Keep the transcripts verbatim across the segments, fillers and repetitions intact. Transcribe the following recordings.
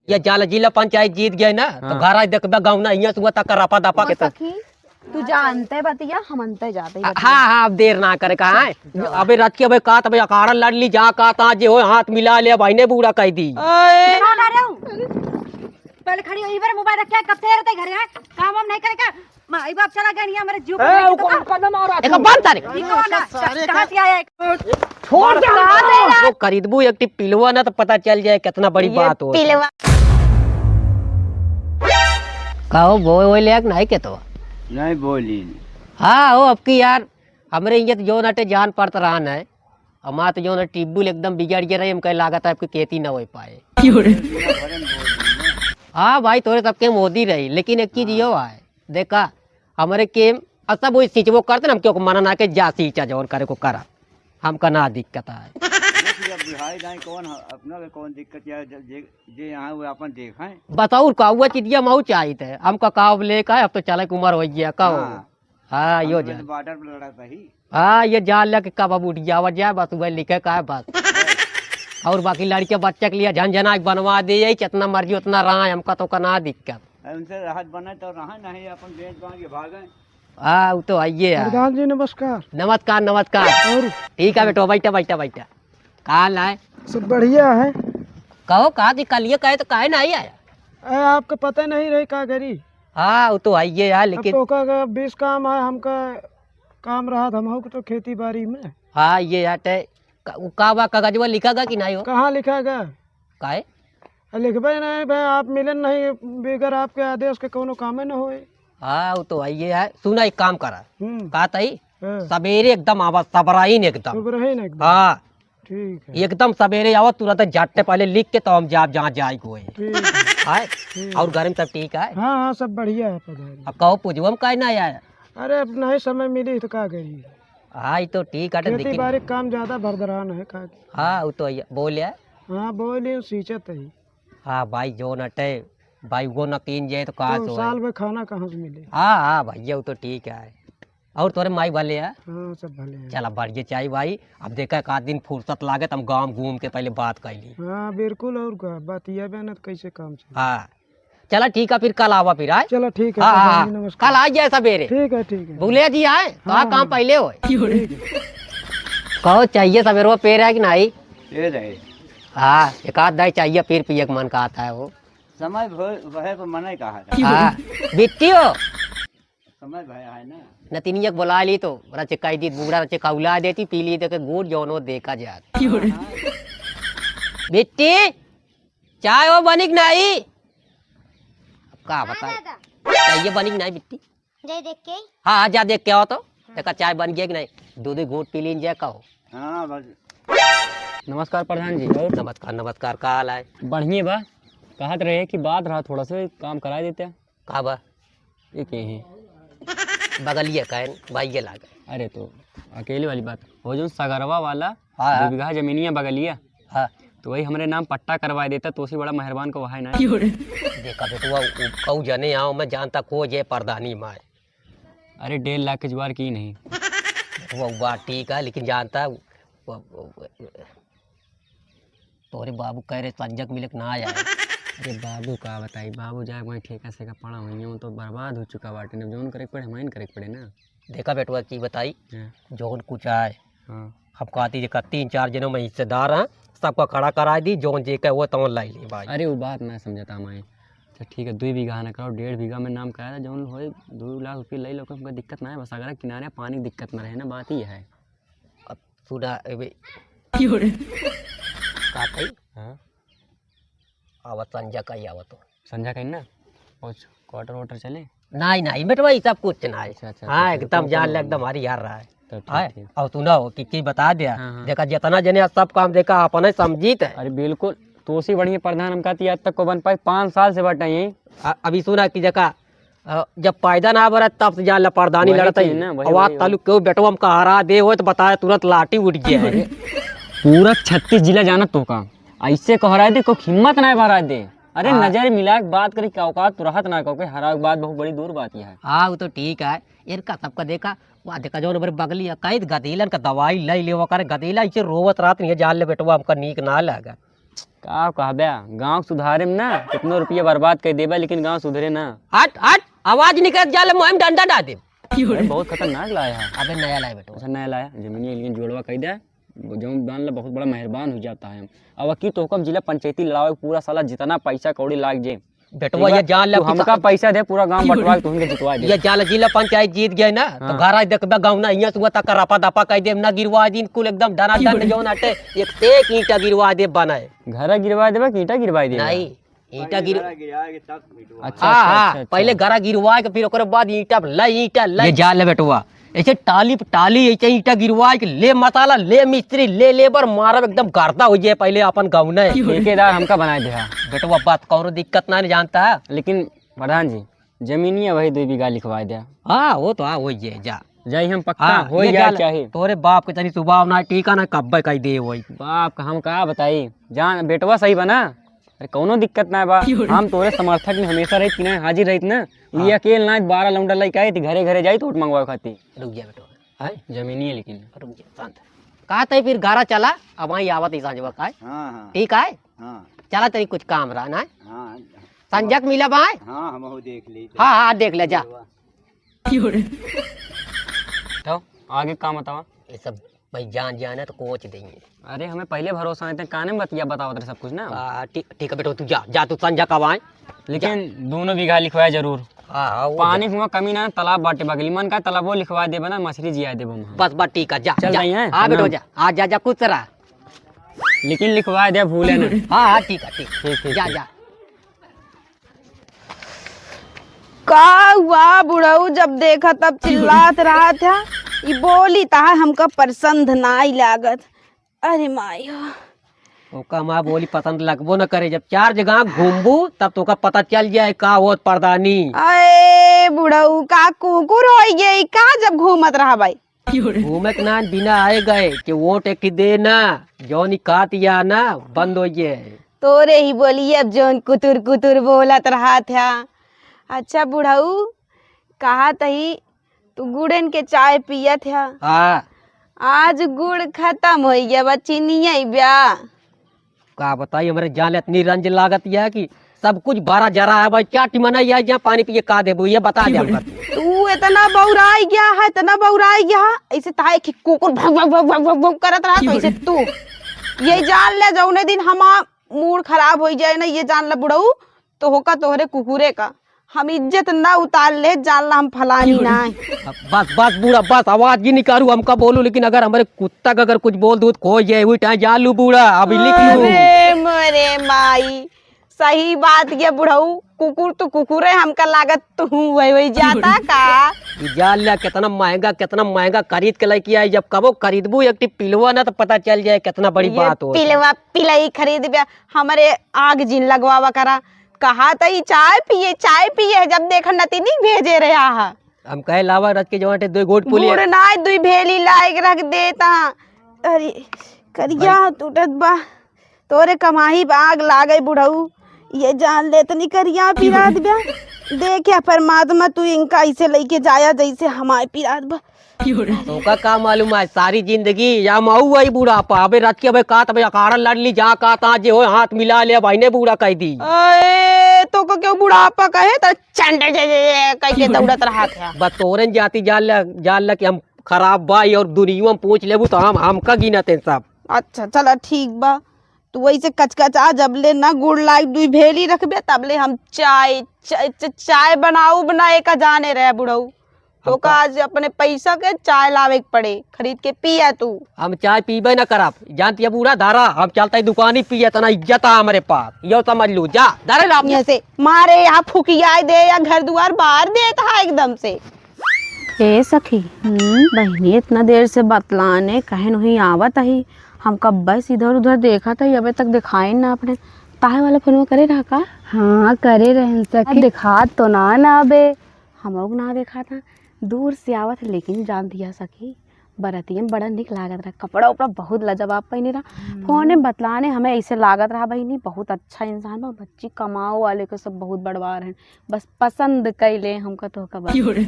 ये जाल जिला पंचायत जीत गए ना, तो हाँ। घर आज देखबे गाँव ना, हियाँ से हुआ तक रपा दपा के तो। सखी, तू जा अंते बतिया, हम अंते जाते ही हाँ, बतिया। हाँ, हाँ, अब देर ना करे, कहाँ है? चल, चल। अबे रच के अबे का, तबे अखाड़ा लड़ ली, जा का, ता जे हो, हाथ मिला ले, भाई ने बूढ़ा कह दी। ना, ना, रहू। पहले खड़ी हो, इधर मोबाइल रख के, कब से रहते घर है? काम वाम नहीं करे का? माई बाप चला गया, नहीं, हमारे जीव ए, को उनको तो उनका ना मारा एक तू। बंद तारे। ये कौन है? सारे कहाँ से आया है? छोड़ दे। वो खरीदबू एक टिप पिलवा ना, तो पता चल जाए कितना बड़ी ये बात हो। पिलवा। कहो, बोए, बोए ले, नहीं के तो? नहीं बोली। हाँ, हो, अब की यार, हमरे इज्जत जो नटे जान पड़त रहन है। हमार तो जो ना टिब्बुल एकदम बिगड़ गया रही, हमके लागत है आपकी खेती ना हो पाए। क्यों रे? हाँ भाई, तोरे सबके मोदी रही, लेकिन एक चीज हाँ। यो है, देखा, हमरे के, और सब वही सींचबो करते ना, हम क्यों मना ना के जा सींचा जौन करे को करा, हमका ना दिक्कत है। देखिए, अब बुढ़ाई जाए कौन ह-, अपना के कौन दिक्कत है, ज-, जे, जे यहाँ वो अपन देखें। बस और का, हुआ चिड़िया मऊ चाहिए थे, हमका का अब लेकर, अब तो चले के उम्र हो गया, का हो? हाँ। हाँ, यो हम जा। तो बॉर्डर पर लड़ा था ही। हाँ, ये जाल लेके कब अब उठ जावा जाए, बस वही लिखे का है बस। और बाकी लड़के बच्चे के लिए झनझना के बनवा दे, यही कितना मर्जी उतना रहा है, हमका तो का ना दिक्कत। अरे उनसे राहत बने तो रहा, नहीं अपन बेच बांच के भागे। हाँ, वो तो आइए यार। प्रधान जी नमस्कार। नमस्कार, नमस्कार। और? ठीक है बेटो, बैठा, बैठा, बैठा। का हाल है? सब बढ़िया है। कहो, का जी, कलिए कहे तो काहे ना आया? अरे, आपका पता नहीं रही का करी। हाँ, वो तो आइए यार, अब लेकिन तो का, का बीस काम है, हमका काम रहा था, हमहू के तो खेती बाड़ी में। हाँ, ये यार, ते, का, वो का बा, कागजवा लिखा गा कि नहीं हो? कहाँ लिखा गा? काहे? आ, लिखबे नहीं भाई, आप मिलन नहीं, बगैर आपके आदेश के कोनो कामे न होए। हाँ, वो तो आइए यार। सुना, एक काम करा। हम्म। का तई? हाँ। सबेरे एकदम आवा, सबराइन एकदम। सबराइन एकदम। हाँ। ठीक है। एकदम सबेरे आवा, तुरंत झट्टे पहले लिख के तो हम जाब जहाँ जाए को है। ठीक है। आए? ठीक। और घर में सब ठीक है? हाँ, हाँ, सब बढ़िया है पधारी। अब कहो, पूजवा में काहे ना आया? अरे, अब नहीं समय मिली तो का करी? हाँ, ये तो ठीक है, खेती लेकिन बाड़ी काम ज्यादा भरदरान है का की? हाँ, वो तो है। बोले? हाँ, बोले, सींचत है। हाँ भाई, जो नटे, भाई, वो न कीन जाए तो कहाँ तो से होए? साल में खाना कहाँ से मिले? हाँ, हाँ भैया, वो तो ठीक है। और तोरे माई भले है? हाँ, सब भले हैं। चला, बढ़िया चाहिए भाई। अब देखा, एक आध दिन फुर्सत लागे तो हम गाँव घूम के पहले बात कर ली। हाँ, बिल्कुल, और का, बात ये बे ना तो कैसे काम चले? हाँ, चला ठीक है, फिर कल आवा फिर, आए? चला ठीक है, हाँ, हाँ, प्रधान जी, हाँ। नमस्कार। कल आ जाए सबेरे। ठीक है, ठीक है। भूले जी आए, तो हाँ, हाँ, काम हाँ। पहले होए। ठीक है। कहो, चाहिए सबेरवा पेड़ है कि नहीं? पेड़ है। हाँ, एक आध दाई चाहिए, फिर पिए के मन का आता है वो। समय भो-, वहे पर मने कहा था। हाँ, बिट्टी हो। समय भय है ना। नतिनिया के बुला ली तो रचे कह दी, बूढ़ा रचे कौला देती, पी ली देखे गुड़, जौनो देखा जात। क्यों रे? बिट्टी, चाय हो बनी कि नहीं? अब का बताए? हाँ, दादा। चाय बनी कि नहीं, बिट्टी? जाई देख के। हाँ, हाँ, जा देख के आओ तो। हाँ। देखा, चाय बन गया कि नहीं? दो दो घूंट पी लीन जाए, कहो। हाँ, बस। नमस्कार प्रधान जी। नमस्कार, नमस्कार, का हाल है? बढ़िया बा। कहत रहे कि बात रहा, थोड़ा सा काम करा देते। का बा? ये के है? बगलिया का है, भाई ये लागे। अरे तो अकेले वाली बात। वो जो सगरवा वाला हाँ, हाँ। दो बीघा जमीनिया बगलिया, हाँ। तो वही हमरे नाम पट्टा करवा देता, तो उसी बड़ा मेहरबान को वहां ना। देखा बेटुआ, उ-, कऊ जने आओ, मैं जानता को जे परदानी माए। अरे डेढ़ लाख के जुआर की नहीं। वो बात ठीक है, लेकिन जानता, वो, वो, वो, तोहरे बाबू कह रहे संजय के मिले के ना आया है। अरे बाबू का बताई, बाबू जाए वहीं ठेका से का पड़ा हुई, वो तो बर्बाद हो चुका बाटे। अब जौन करे के पड़े, हमारे करे के पड़े ना। देखा बेटुआ, की बताई, हाँ। जौन कुछ आए, हाँ। हम कहती जेका तीन चार जनों में हिस्सेदार हैं, सबका खड़ा करा दी, जौन जे कहे वो तौन लाई ली भाई। अरे वो बात ना समझता मैं। अच्छा ठीक है, दो बीघा ना कराओ, डेढ़ बीघा में नाम कराया था, जौन होए दो लाख रुपये ले लो, हमको दिक्कत ना है, बस अगर किनारे पानी की दिक्कत ना रहे ना, बात ही है। अब सुना, एबे। क्यों रे? का कही? हाँ? आवत संजय का ही आवत हो। संजय का ही ना? कुछ quarter वर्टर चले? नहीं, नहीं, बेटवा, ये सब कुछ नहीं। अच्छा, अच्छा, हाँ, अच्छा, एकदम तो जान ले, एकदम हमारी यार रहा है। तो ठीक, हाँ, ठीक। और सुना हो कि, कि बता दिया, हाँ, हाँ। देखा, जितना जने सब काम देखा, अपने समझी थे। अरे बिल्कुल, तो उसी बढ़िया प्रधान हम कहती आज तक को बन पाए, पाँच साल से बटा यहीं। अ-, अभी सुना कि देखा, अ, जब पैदा ना बरत, तब से जान ला परदानी वही लड़त चीज ही। ना, वही, और वही, तालुक वही। केहू बेटवा हमका हरा दे होए, तो बताए तुरंत लाठी उठ गया है। अरे, पूरा छत्तीस जिला जानत तो का, ऐसे कहरा दे, कोई हिम्मत ना भरा दे। अरे, हाँ। नजर मिला के बात करी, का औकात तो रहत ना, क्योंकि हरा के बाद बहुत बड़ी दूर बात यह है। हाँ, वो तो ठीक है। इनका सबका देखा, वह देखा, जौन बड़े बगली है, कई गदेलन का दवाई ले लेवा करे, गदेला ऐसे रोवत रहत नहीं है, जान ले बेटवा, हमका नीक ना लगा। का कहबे, गाँव सुधारे में ना कितनो रुपया बर्बाद कर देबे, लेकिन गाँव सुधरे ना। हट, हट, आवाज निकल जाले, मुँह में डंडा डाल दे। अरे, बहुत खतरनाक लाया है। अबे नया लाया बेटवा। अच्छा, नया लाया, जमीनिया लेकिन जोड़वा कह दे, जौन जान ले बहुत बड़ा मेहरबान हो जाता है। अब की तो हुकम जिला पंचायती लड़ावे, पूरा साला जितना पैसा कौड़ी लाग जे, बेटवा, ठीक बा? ये जान ले तू कि हमका सा- पैसा दे, पूरा गांव बंटवा के तुहन के जितवा दे। ये जान ले, जिला पंचायत जीत गए ना, तो हाँ। घर आज देखबे गाँव ना, हियां से हुआ तक रपा दपा कह दे, ना गिरवा दिन कुल एकदम डना डन जौन हटे, एक से एक ईंटा गिरवा दे बनाए। घर गिरवा देबे कि ईंटा गिरवा देबे? नहीं, ईंटा गिर- गिरा, गिरा के तब मिटवा। अच्छा, हाँ, अच्छा, हाँ, अच्छा, अच्छा। पहले घरा गिरवा के फिर ओकरे बाद ईंटा लै, ईंटा लै। ये जा ले बेटवा, ऐसे टाली पे टाली, ऐसे ईंटा गिरवा के ले मसाला, ले मिस्त्री, ले लेबर, मारब एकदम गर्दा हो जाए पहले अपन गौने। ठेकेदार हमका बनाए दे, हाँ। बेटवा बात कौनो दिक्कत ना, नहीं जानता है। लेकिन प्रधान जी, जमीनिया वही दो बीघा लिखवा दे। हाँ, वो तो हाँ, वही है, जा। जाई हम पक्का, हाँ, हो ये जाए जा ले। चाहे। तोरे बाप के तनी सुभाव ना, ठीक है ना, कब्बे कही दे वही। बाप का हम का बताई, जान बेटवा सही बना, अरे, कौनो दिक्कत ना बा। क्यों रे? हम तोरे समर्थक में हमेशा रहित कि ना, हाजिर रहित ना। हाँ। ये अकेल ना, बारह लौंडा लइके आइत, घरे घरे जाइत वोट मंगवावे खातिर। रुक जा बेटवा। हैं? जमीनिये लेकिन। रुक जा, शांत। का तै फिर घरा चला, अब वहीं आवत ही सांझवा का है। हाँ, हाँ। ठीक है? हाँ। चला, तनी कुछ काम रहा ना। हाँ। संजक मिला बा है? हाँ, हम वो देख ली। हाँ, हाँ, देख ले, जा। क्यों रे? तो आगे का बतावा? ये सब भाई जान जाए ना तो कोच देंगे। अरे, हमें पहले भरोसा नहीं था, काने में बतिया बतावत रहे सब कुछ ना। आ, ठीक, ठीक है बेटो, तू जा, जा तू संझा कब आए। लेकिन जा। दोनों बीघा लिखवाए जरूर। हाँ, हाँ, वो पानी जा। हुआ कमी ना, तालाब बाटे बगली, मन का तालाबो लिखवा देबे ना, मछली जिया देबो हम। बस, बस, ठीक है, जा, चल जा। रही हैं, हाँ बेटो, प्रणाम। जा, हाँ, जा, जा, कुछ रहा। लेकिन लिखवा दे, भूले ना। हाँ, हाँ, ठीक है, ठीक। ठीक, ठीक, जा, ठीक। जा। का हुआ बुढ़ऊ, जब देखा तब चिल्लात रहत है। ई बोली तहार हमका पसंद नाई लागत। अरे माई हो। ओका माँ बोली पसंद लगबो न करे, जब चार जगह घूमबू तब तोका पता चल जाए का होत परदानी। अरे बुढ़ऊ, का कुकुर होई गई का जब घूमत रहबै? घूमे के नाम बिना आए गए कि वोट एक ठे दे ना, जौन ही कात या ना बंद हो गए। तोरे ही बोली अब जौन कुतुर कुतुर बोलत रहत है। अच्छा बुढ़ऊ, कहत ही तू गुड़न के चाय पियत है। हाँ। आज गुड़ खतम होइ गया बा, चीनिया ही ब्या। का बताई, हमरे जान इतनी रंज लागत यह कि सब कुछ बारा जरा है भाई, क्या टिमना यह जहाँ पानी पिए का देबो, ये बता दे हमका। तू इतना बौराई गया है, इतना बौराई गया है, ऐसे ताए कि कुकुर भौं, भौं, भौं, भौं, भौं, भौं करत रहा, तो ऐसे तू ये जान ले, जौने दिन हमार मूड खराब होइ जाए ना, ये जान ले बुढ़ऊ, तो होका तोहरे कुकुरे का। हम इज्जत ना उतार ले, जान ला हम फलानी ना है। बस, बस बूढ़ा, बस आवाज ही निकालू, हमका बोलू, लेकिन अगर हमरे कुत्ता का अगर कुछ बोल दूँ तो खो जाए, वही टाइम जान लू बूढ़ा, अभी लिख लू। अरे मोरे माई, सही बात ये बुढ़ऊ, कुकुर तो कुकुरे, हमका लागत तू वही, वही जाता का? ई जान ला कितना महंगा, कितना महंगा खरीद के लेके आई, जब कबो खरीदबू एक ठी पिलवा ना तो पता चल जाए कितना बड़ी ये बात हो। पिलवा पिलई खरीद बे, हमरे आग जिन लगवावा करा। कहा त ई चाय पिए, चाय पिए, जब देखा नतिनी भेजे रहा है। हम कहे लावा रच के जवाटे दो घोट पुलिए। गुड़ नाय दुई भेली लाइक रख देता। अरे करिया भाई। टूटत बा। तोरे कमाही बा आग लागे बुढ़ऊ। ये जान ले तनी करिया पिरात बा। देखिया परमात्मा तू इनका ऐसे लेके जाया जैसे हमारे पिरात बा। तोका का मालूम है, सारी जिंदगी या मऊ आई बुढ़ापा। अबे रच के अबे का तबे अखाड़ा लड़ ली, जा का ता जे हो हाथ मिला ले, भाई ने बूढ़ा कह दी। अए, तोका क्यों बुढ़ापा कहे? तो चंड जे, जे, जे कह के दौड़त रहा था। बस तोरन जाति जान ल, जान ल कि हम खराब बाई और दुनिया में पूछ लेबू तो हम, हमका गिनत हैं सब। अच्छा, चला ठीक बा। तू वैसे कचकचा जब ले ना गुड़ लाई दुई भेली रखबे, तब ले हम चाय, च-, च-, चाय बनाऊ बनाए का जाने रहे बुढ़ऊ। तो हमका का आज अपने पैसा के चाय लावे के पड़े, खरीद के पिया तू। हम चाय पीबे ना करब, जानती है बूढ़ा धारा, हम चलता ही दुकानी पिए, इतना इज्जत है हमारे पास, यो समझ लू, जा, धारे ला। ऐसे मारे यहाँ फुकियाए दे या घर दुआर बार देता है एकदम से। ए सखी, हम्म? बहिनी इतना देर से बतलाने कहे नहीं आवत ही, हम कब्बे से इधर उधर देखत ही, अबे तक दिखाई ना अपने। ताहे वाला फोनवा करे रहा का? हाँ, करे रहन सखी। दिखात तो ना ना अबे। हमहू के ना देखा था, दूर से आवत है, लेकिन जान दिया सखी, बरतिया में बड़ा निक लागत रहा, कपड़ा उपड़ा बहुत लाजवाब पहिने रहा। हम्म। फोन में बतलाने हमें ऐसे लागत रहा बहिनी, बहुत अच्छा इंसान बा, बच्ची कमाओ वाले के सब बहुत बड़वार हैं, बस पसंद कैले हमका तो का बात। और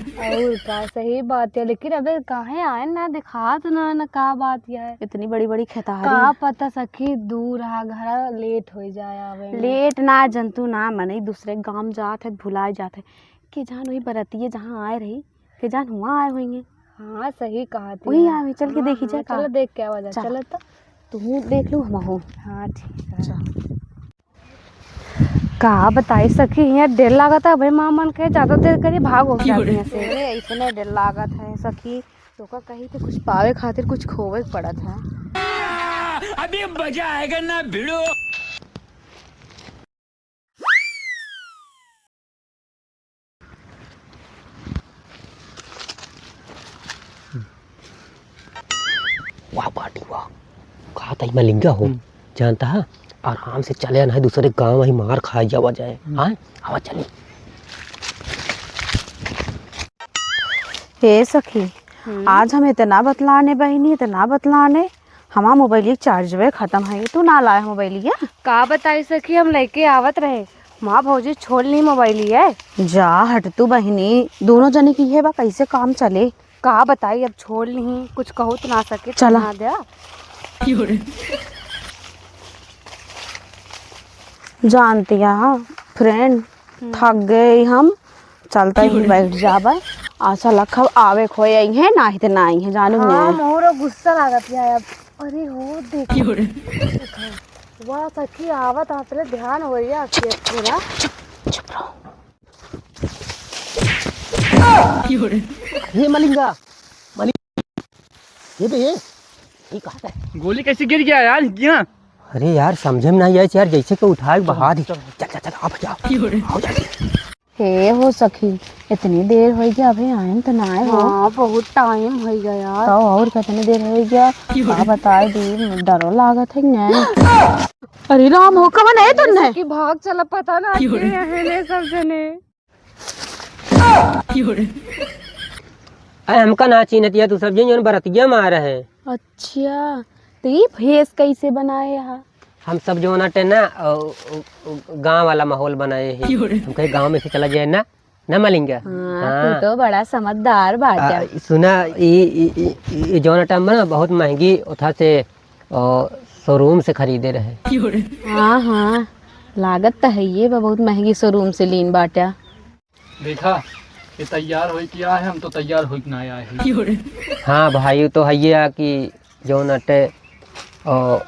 का, सही बात है, लेकिन अबे काहे आए ना, दिखात ना, ना का बात है। इतनी बड़ी बड़ी खेतहारी का है। पता सखी, दूर रहा घर, लेट हो जाए आवे में। लेट ना जनतू ना मनई दूसरे गांव जात है, भुलाए जात है। के जान वही बरतिये जहाँ आए रही, के जान हुआ आए होइहैं। हाँ, सही कहा थी। वही आवे, चल के हाँ, देखी हाँ, जाए का। चलो देख के आवा जाए, चल। चलो तो। तू देख लू, हम हो। हाँ, ठीक है। चल। का बताई सखी, हियाँ डेर लागत है भाई, माँ मन के ज्यादा देर करी भागो जाती है से। अरे, इतने डेर लागत है सखी, तो का कही थे कुछ पावे खातिर कुछ खोवे के पड़त है। अभी मजा आएगा ना भिड़ो। वाह बाटी वाह, कहा था मलिंगा हो, हम्म। जानता है, आराम से चले ना, दूसरे गांव वही मार खाई जावा जाए। हम्म। हाँ, आवा चली। हे सखी, हम्म। आज हम इतना बतलाने बहिनी, इतना बतलाने, हमार मोबाइलिया के चार्जवे खतम है, तू ना लाए मोबाइलिया? का बताई सखी, हम लेके आवत रहे, माँ भौजी छोड़ ली मोबाइलिया। जा हट तू बहिनी, दोनों जने की है बा, कैसे काम चले? का बताई, अब छोड़ ली, कुछ कहू तो ना सके, चला। ना द्या। जानती है friend, हम्म। थक गए हम, चलता ही बैठ जाबे। अच्छा लखब आवे खोए आई है, नाही ते ना आई है, जानू हाँ, ने। मोरो गुस्सा लागत है अब। अरे हो देखो। वाह सखी, आवत आतले ध्यान हो गया। चुप, चुप, चुप, चुप, चुप रहो। ये मलिंगा, मलिंगा, ये बे, ये, ये कहाँ है? गोली कैसे गिर गया यार, यहाँ? अरे यार, समझे में नहीं आया यार, जैसे कि उठाए के बहार ही। चल, चल, चल, चल, आओ भैया, आओ जल्दी। हे हो सखी, इतनी देर हो गया, अबे आयन तो ना आए हो। हाँ, बहुत time हो गया यार। तो और कितनी देर हो गया? का बताए दी, डरो लागत है कि नहीं? अरे राम हो, कवन है तन्ने? सखी भाग चला, पता ना के रहे ने सब जने। अरे हमका ना चीन्हत या तू सब जन, जौन बरतिया में आ रहे। अच्छा, तो ये भेष कैसे बनाए हा? हम सब जौन अटे ना, अ, अ, अ, गाँव वाला माहौल बनाए हैं। हम कहे गाँव में से चला जाए ना, ना मलिंगा। हाँ, हाँ। तू तो बड़ा समझदार बाटा। आ, सुना, ई, ई, ई, ई जौन अटे हम ना बहुत महंगी उठा से, अ, showroom से खरीदे रहे। हाँ, हाँ, लागत तो है ये बा, बहुत महंगी showroom से लीन बाटा। देखा, ये तैयार होई के आए, हम तो तैयार होई के ना आए हैं। हाँ भाई, वो तो है ये आ कि जौन अटे, ओ,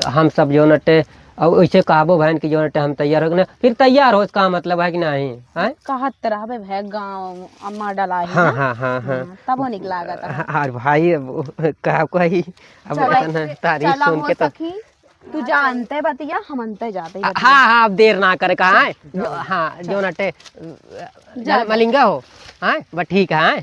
हम सब जौन अटे, और वैसे कहबो भाई कि जौन अटे हम तैयार हो के ना, फिर तैयार हो, इसका मतलब है कि नहीं, हैं? कहत तो रहबे भाई, गाँव अम्मा डला है हाँ, ना? हाँ, हाँ, हाँ। हाँ, तब वो निक लागत है। हाँ, और भाई, अब का कोई, अब चला, ऐसा ना, तारीफ चला सुन हो के तो सखी। तू जानते बतिया, हम अंते जाते ही आ, बतिया। हाँ, हाँ, अब देर ना करे, कहा है? चल, चल। हाँ, जो नटे, जा, जा। मलिंगा हो, हाँ, बस ठीक है, हाँ।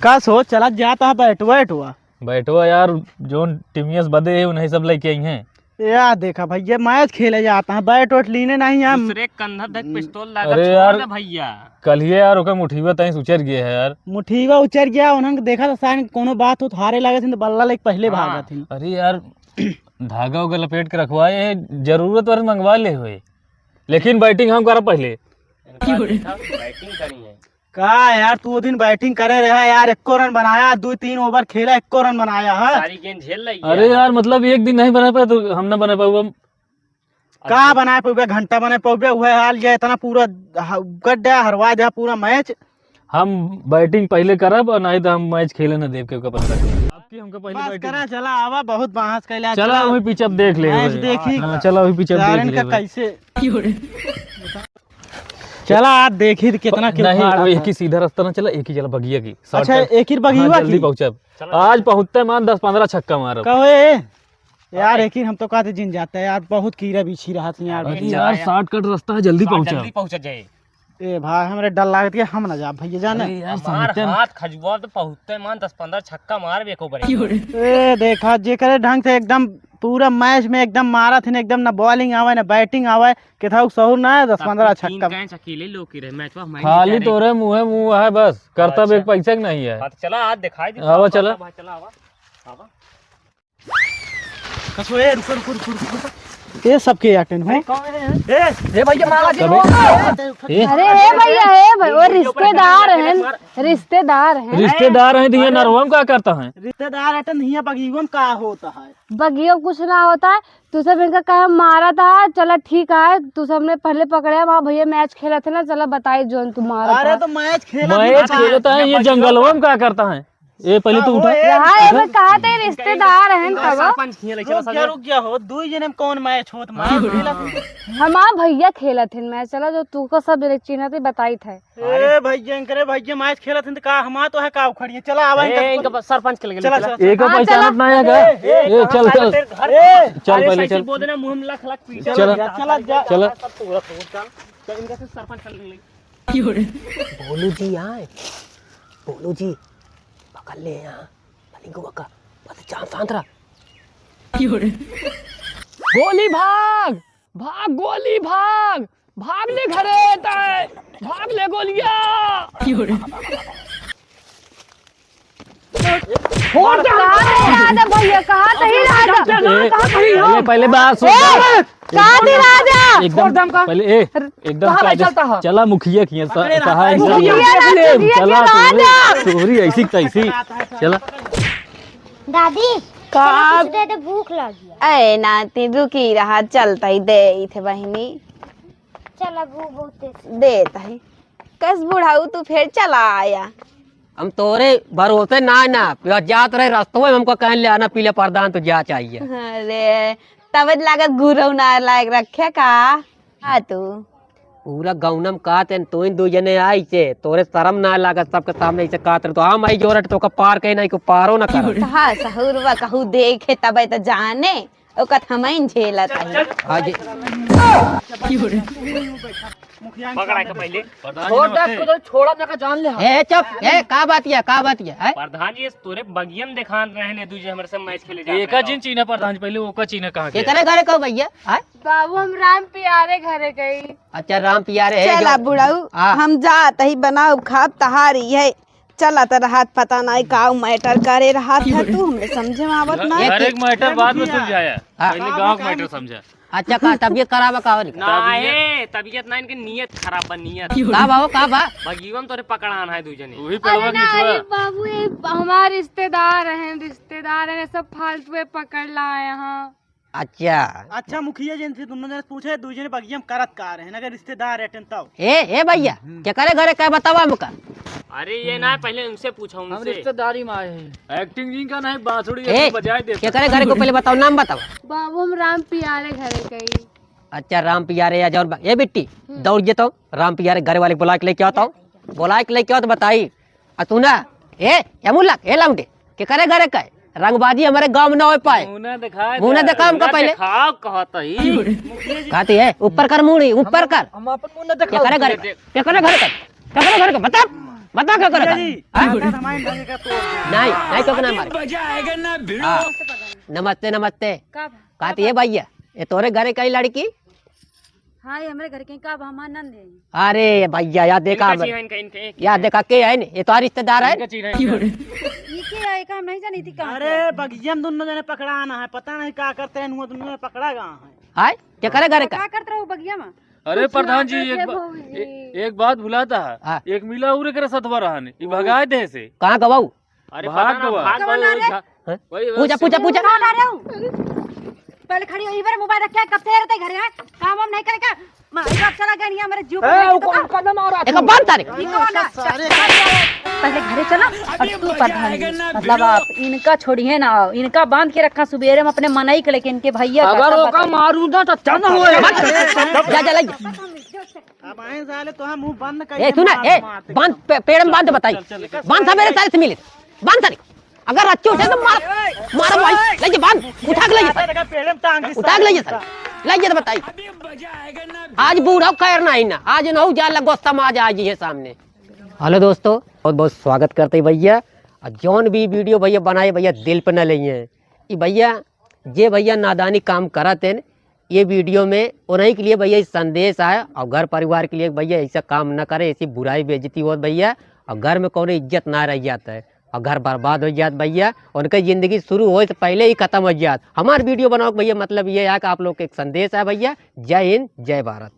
का सो चलत जाता है बैठुआ, बैठुआ? बैठुआ यार, जोन टिमियस बदे है, उन्हें सब लेके आई हैं। या देखा भैया, match खेले जाता है, bat वैट लीने नहीं हम। दूसरे कंधा तक pistol लगा अरे छोड़ यार, दे भैया। कल ही यार, ओकर मुठीवा तहीं से उचर गया है यार। मुठीवा उचर गया, उन्हन देखा था शायद कोनो बात हो, हारे लगे थे तो बल्ला लेके पहले हाँ। भागा थे। अरे यार, धागा उगा लपेट के रखवाए हैं, जरूरत वाले मंगवा ले हुए, लेकिन batting हम करब पहले। इनका देखा, batting करी है। का यार, तू वो दिन batting करे रहा यार, एको run बनाया, दो तीन over खेला, एको run बनाया है। सारी गेंद झेल रही है अरे यार। यार, मतलब एक दिन नहीं बना पाए तो हम ना बना पाऊँ। का बना पाऊबे, घंटा बना पाऊबे, वह हाल ये इतना पूरा ह-, कर दिया, हरवा दिया पूरा match। हम batting पहले करब और नहीं तो हम match खेले ना देव के ऊपर तक। आपकी हमको पहले बस batting करा, चला आवा, बहुत बहस कैला, चला चला। वही pitch up देख ले match भाई। देखी। हाँ, चला वही pitch up यार, देख इनका ले भाई। कैसे चला, आज देखी तो कितना नहीं, किरफाड़ वो आता एक है। ही सीधा रास्ता ना चला, एक ही चला बगिया की, अच्छा, shortcut। एक ही बगिया हाँ, जल्दी की? पहुँचब। आज पहुँचते मान दस पन्द्रह छक्का मारब। कहो ए, यार, एक ही हम तो कहते जिन जाते हैं यार, बहुत कीड़ा बिछी रहा था यार, अरे भैया। यार, shortcut रास्ता है, जल्दी पहुँचब। जल्दी पहुँच जाए। ए भाई, हमरे डर लागत है, हम ना जाब भैया जाने। अरे यार, हमार समझते हैं। हाथ खजुआ तो पहुँचते मान दस पन्द्रह छक्का मारब एको बार। ए देखा, जेकरे ढंग से एकदम पूरा मैच में एकदम मारत हन, एकदम ना बॉलिंग आवे ना बैटिंग आवे, केथाऊ सहूर ना है, दस पन्द्रह छक्का। कैच अकेले लोग की रहे, मैचवा हमारे खाली तोरे मुँहे मुँह है बस, करतब एक पैसा के नहीं है। हाँ, तो चला आज दिखाई दे। आवा, चला। चला, आवा। आवा। कसो, ए, रुको, रुको, रुको, रुको। ये सबके आटेन हो। ए, ए भैया, मारा जी। अरे, ए भैया, ए भाई, वो रिश्तेदार हैं, रिश्तेदार हैं। रिश्तेदार हैं, तो ये नरवा में का करता है? रिश्तेदार आटेन, हियाँ बगियो में का होता है? बगियो कुछ ना होता है, तू सब इनका काहे मारा था? चला ठीक है, तू सबने पहले पकड़े, वहाँ भैया मैच खेलत है ना, चला बताई जोन तू मारा था। अरे तो मैच खेलत है, ये जंगलवा में का करता है? ए, पहिले तू उठा। ए, रहा, ए, उठा। में कहा थे रिश्तेदार हैं तब। सरपंच खेले, चला रुक जा, रुक जा हो, दुई जने में कौन मैच होत, मार खेला तू। हमार भैया खेलत हैं मैच, चला जो तू को सब जने चिन्हत है, बताई थे। ए, भैया, इनकरे भैया मैच खेलत हैं तो का हमार तो है का उखड़िए, चला आवा ए, इनका। इनका सरपंच खेले, चला, चला। चला। एको हाँ, पहचानत चला। ना है का? ए, ए, ए, कहाँ चल, का चल। तेरे घर ए, चल अरे, पहले सही चल। बोल देना, मुंह में लाख लाख पीछे चला। लग जा। चला, जा। चला। सब तो उड़त हो, चल। चल, इनका से सरपंच खेले। बोलू जी आए, बोलू जी, पकड़ ले यहाँ, मलिंगवा का, बस जान शांत रहा। गोली भाग, भाग गोली भाग, भाग ले घरे तय, भाग ले गोलिया। कहाँ थे राजा भैया, कहाँ थे ही राजा? ए, पहले, पहले बात सुन। ए, कहाँ थे राजा? एकदम पहले, ए, एकदम कहाँ चलता है? चला मुखिया किया, स-, पकड़े सहाय रहा। मुखिया ना, मुखिया चला, के राजा। तोहरी ऐसी तैसी। चला। दादी, का? चला कुछ दे दे, भूख लगी है। ए नाती, रुकी रहा, चलता ही दे इथे बहिनी। चला, भूख बहुत तेज। देत ही। कस बुढ़ऊ, तू फिर चला आया। हम तोरे भरोसे ना, ना, जात रहे रस्तवे में हमको कहन ले आना, पीले प्रधान तो जा चाहिए। अरे, तब लागत गुरु ना लायक रखे का? हाँ तू। पूरा गौनम का तेन तोइन दो जने आई से, तोरे शर्म ना लागत सबके सामने ऐसे कहत रहे, तो हम आई जोरट तो का पार कहीं नहीं को पारो ना कर। हाँ, सहूरवा कहू देखे तबे तो जाने। ओकत हमइन झेलत हई। हाँ जी। पकड़ा के पहले। छोड़ दे, तो छोड़ा ना का जान ले। ए, चुप। ए, का बात ये, का बात ये, हैं? प्रधान जी, तोरे बगियम देखान रहे ने, दूजे हमरे से मैच खेले जा एका रहे जिन हो। चीन्हा प्रधान जी, पहले ओका चीन्हा कहाँ के गया? करे घरे कहो भैया, हैं? बाबू, हम राम पियारे घरे गई। अच्छा, राम पियारे है चला जो। बुढ़ऊ, हाँ। हम जात ही बनाओ खाब तहारी है। चला त रहत पता नाई का मैटर करे रहत है तू, हमरे समझे में आवत ना। घर एक मैटर बाद में सुलझाया, हाँ। पहले गाँव का मैटर समझा। अच्छा, का तबीयत खराब है का और का? नाहीं, तबीयत ना, इनके नियत खराब बा, नियत। का बा हो, का बा? बगीवन तोरे पकड़ान है दू जने। वही अरे पड़वा ना, निचवा। अरे बाबू, ये हमारे रिश्तेदार हैं, रिश्तेदार हैं, सब फालतू है, पकड़ लाए हैं। अच्छा। अच्छा मुखिया जी, इनसे दोनों जने पूछे, दू जने बगिया में करत का रहे, अगर रिश्तेदार रहते तब। ए, ए भैया, हम्म। केकरे घरे का बतावा हमका? अरे ये ना, पहले उनसे पूछो, हम उनसे। रिश्तेदारी में आए हैं। एक्टिंग जी का नहीं, बांसुरी ए, ऐसे बजाए देते। केकरे घरे को पहले बताओ, नाम बताओ। बाबू, हम राम पियारे घरे गई। अच्छा, राम पियारे या जौन बा-, ए बिट्टी, हम्म। दौड़ जे तो, राम पियारे घरे वाले बुला के लेके आओ तो, बुला के लेके आओ तो बताई। आ तू ना, ए, ए मुल्ला, ए लौंडे, केकरे घरे का है? रंगबाजी हमरे गाँव में ना हो पाए। मुंह ना दिखाए मुंह ना दे। दिखा हमका मुंह ना पहले। दिखाओ कहत ही। कहती है, ऊपर कर मुड़ी, ऊपर कर। हम अपन मुंह ना दिखाओ। केकरे घरे का? केकरे घरे का? केकरे घरे का? बता, बता केकरे घरे का? जी, हाँ? ताकत हमारे ढंग का तोड़ दे। नहीं, नहीं, क्यों ना मारे? हाँ। नमस्ते, नमस्ते। का भा-, कहती है भैया, ये तोरे घरे का ही लड़की? हाँ, ये हमरे घर के का बा, हमार नंद है। अरे भैया, या देखा इनका हमरे। चीन्हा, इनका, इनका, इनका। या देखा के है ने? ये तो रिश्तेदार है। इनका चीन्हा, इनका। ये के है? का हम नहीं जानी थी कहाँ अरे, के। बगिया में दोनों जने पकड़ाना है, पता नहीं का करते हैं, वो दोनों जने पकड़ा गया है। हाय, केकरे घरे का? का करत रहो बगिया में? अरे कुछ प्रधान ना जी, एक करते बा-, भौजी। ए-, एक बात भुलाता है। हाँ। एक मिला उरे करे सतवा रहा ने, ई भगाए दे से। कहाँ गवाऊ? अरे भाग पता ना, गवा। भाग कौन गवा, आ रहा है? झा-, हैं? वही, वही पूजा, पूजा, पूजा। कौन आ रहे हो? पहले खड़ी हो, इधर मोबाइल रख के कब से रहते घरे हैं? काम वाम नहीं करे क्या? माँ, इधर चला गया, नहीं हमारे जीव को ए, लेके वो तो कौन का? कदम आ रहा एक था? बांध तारे। ये कौन है? पहले घरे चला, अब तू प्रधान जी, मतलब आप इनका छोड़िए ना, इनका बांध के रखा, सुबेरे में अपने मनई के लेके इनके भैया का अगर सब ओका बताइए। मारू ना तो चंद होए। जा, जा, ले। अब आए साले तो हम मुंह बंद कर ए, सुना, ए, बांध, पे-, पेड़ में बांध बताई। चल, चल, चल। बांध सवेरे साले से मिले। बांध साले। अगर अच्छे उठे तो मार, मार भाई। ले जा, बांध, उठा के ले जा साले। पेड़ में टांग के उठा के ले जा साले। ले जा तो बताई। आज बूढ़ा खैर नहीं ना, आज ना हो जा लगो समाज आज ये सामने। हेलो दोस्तों, बहुत बहुत स्वागत करते हैं भैया। और जौन भी वीडियो भैया बनाए भैया दिल पे न लेइए। ई भैया जे भइया नादानी काम करत हैं, ये वीडियो में उन्हीं के लिए भइया ई संदेश आए और घर परिवार के लिए भइया ऐसा काम न करें, ऐसी बुराई बेइज्जती होत भइया, और घर में कौनो इज्जत ना रह जात है और घर बर्बाद हो जात भइया। उनके जिंदगी शुरू होए से पहले ही खत्म हो जात। हमार वीडियो बनाओ के भइया मतलब ये है कि आप लोग के एक संदेश है भइया। जय हिंद, जय भारत।